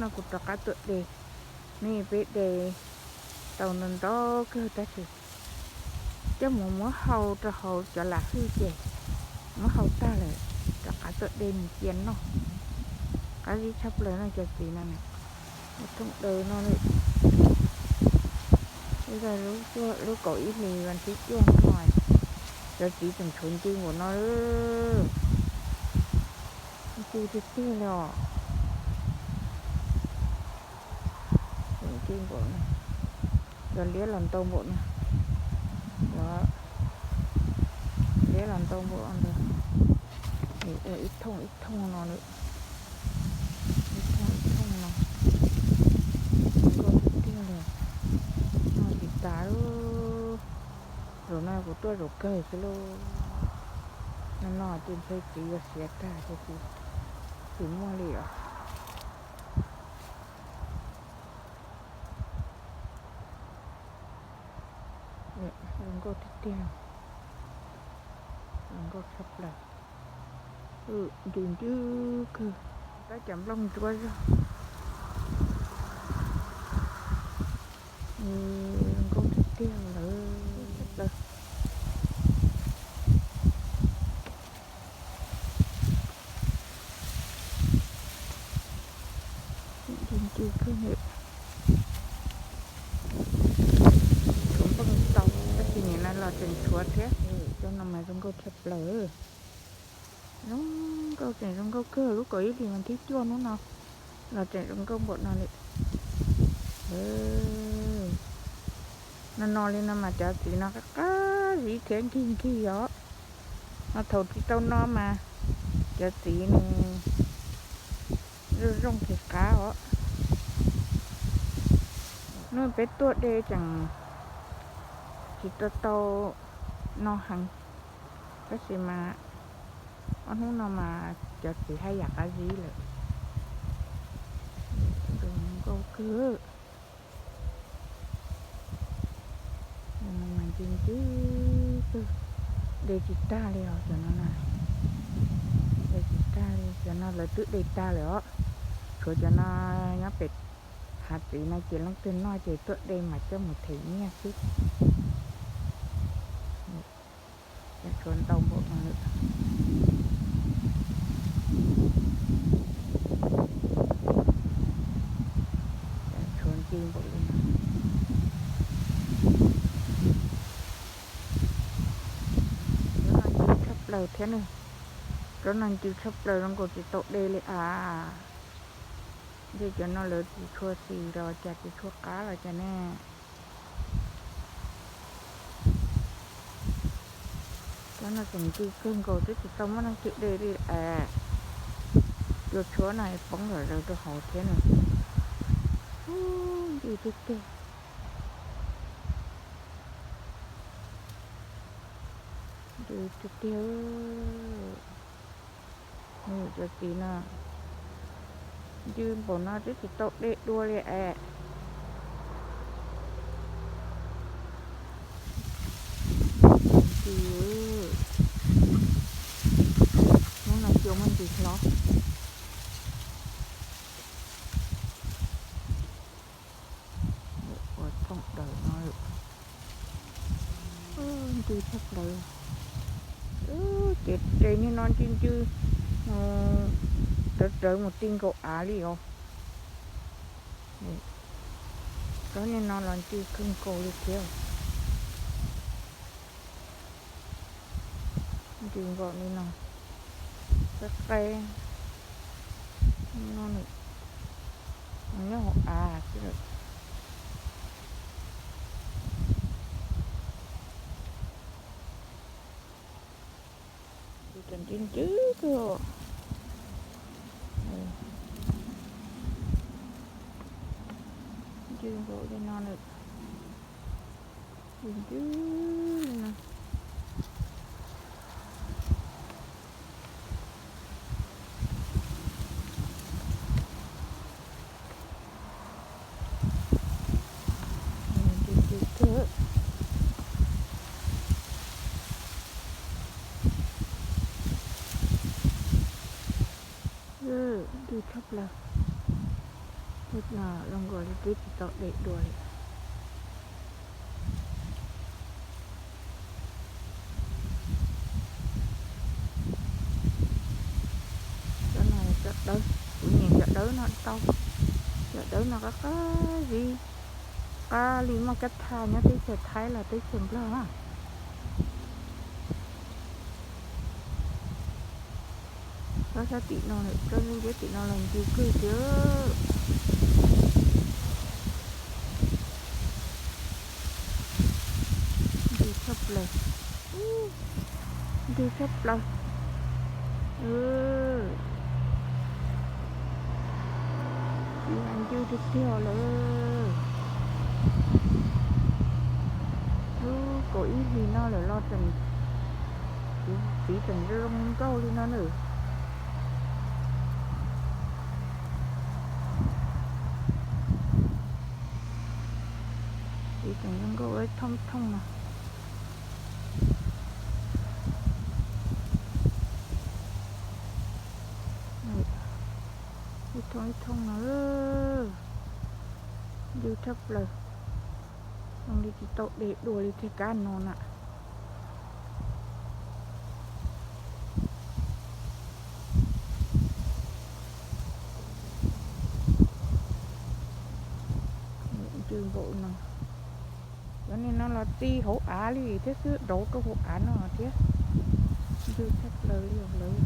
No kuv rov qab tuaj de, nej peb de tau ntau ntau kawg tab sis coj mus muab hau rau hauv cov lam hwj ces muab hau tag lawm, rov qab tuaj de mus cia noj. Qab zib tshaj plaws no cov txiv no na, thooj daws no lawm. Lub kaum ib hlis vas thib cuaj no, cov txiv tseem tshuav ncw npaum no, ncw tiag tiag li os. Ncw npaum no, cov liab los ntau npaum no, cov liab los ntau npaum ntawd, ua ib thooj ib thooj no lawm, ib thooj ib thooj no, zoo nkauj tiag tiag li, noj tsis tas li. Zaum no kuv tuaj zaum kawg xwb lauj, no no ces ntshe txiv yuav siav tag ces tsis muaj li os. Zoo nkauj tiag tiag, zoo nkauj tshaj plaws, ncw ncw kawg, tab cov nplooj ntsuab zog, zoo nkauj tiag tiag lawm. Ncw ncw kawg li, tshuav nplooj ntau tab sis nim no los tseem tshuav thiab. Cov no mas zoo nkauj tshaj plaws, zoo nkauj tseem zoo nkauj kawg, lub kaum ib hlis vas thib cuaj hnub no los tseem zoo nkauj npaum no li. No no li no mas cov txiv no qab qab zib thiab nkig nkig os. Ho thaum tsis tau no mas cov txiv nws zoo zoo qis qab os. Hnub peb tuaj de tseem tsis tau tau no heev, tab sis mas ob hnub no mas cov txiv haj yam qab zib lawm. Zoo nkauj kawg. Cov no mas ncw ncw kawg, de tsis tag li os cov no na. De tsis tag li, cov no lawv twb de tag lawm os. Tshuav cov no nyob pem hav txiv no ces leej twg noj ces tuaj de mas coj mus them nyiaj xwb. Tshuav ntau npaum no lawm. Tshuav ncw npaum li no. Cov no ncw tshaj plaws thiab na. Cov no ncw tshaj plaws zoo nkaus tsis tau de li as. Ntshe cov no lawv tsis tshua xis los cas tsis tshua qab los cas ne. Cov no tseem ncw kawg nkaus twb tsis tau muaj leej twg de li es. Cua tshuab no poob zom zaws rau hauv thiab na. Ncw tiag tiag. Ncw tiag tiag. Cov txiv no ncw npaum no twb tsis tau de dua li es. Ncw, hnub no cua muaj ncw hlob. Ua thooj daws no, ncw tshaj plaws. Ces tes niag no ncw ncw, rawv rawv mus ti nkaus av li os. Cov niag no los ncw kawg nkaus li thiab. Ncw nkaus li no, qab qab no, nyob hauv av xwb lawm. Ncw ncw kawg. Ncw nkaus li no lawm. Ncw ncw li no. Ncw ncw kawg. Ncw tshaj plaws. Los nkaus li twb tsis tau de dua li. Cov no cov dawb, kuv nyiam cov dawb no tau. Cov dawb no qab qab zib, qab li muaj kab tha nyob teb chaws Thaib los teb chaws Nplog na. Kab sab tim no lawm, kab ntiab tim no los ncw kawg thiab. Ncw tshaj plaws, ncw tshaj plaws. Txiv mas ncw tiag tiag lawm. Lub kaum ib hlis no lawm los tseem, txiv tseem zoo nkauj li no na. Txiv tseem zoo nkauj ib thooj thooj no. Ib thooj ib thooj no, ncw tshaj plaws. Zoo li tsis tau de dua li tej kab no na. Ncw npaum no, cov niag no los txi hauv av li thiab xwb, dauv rau hauv av no thiab. Ncw tshaj plaws li os lawv.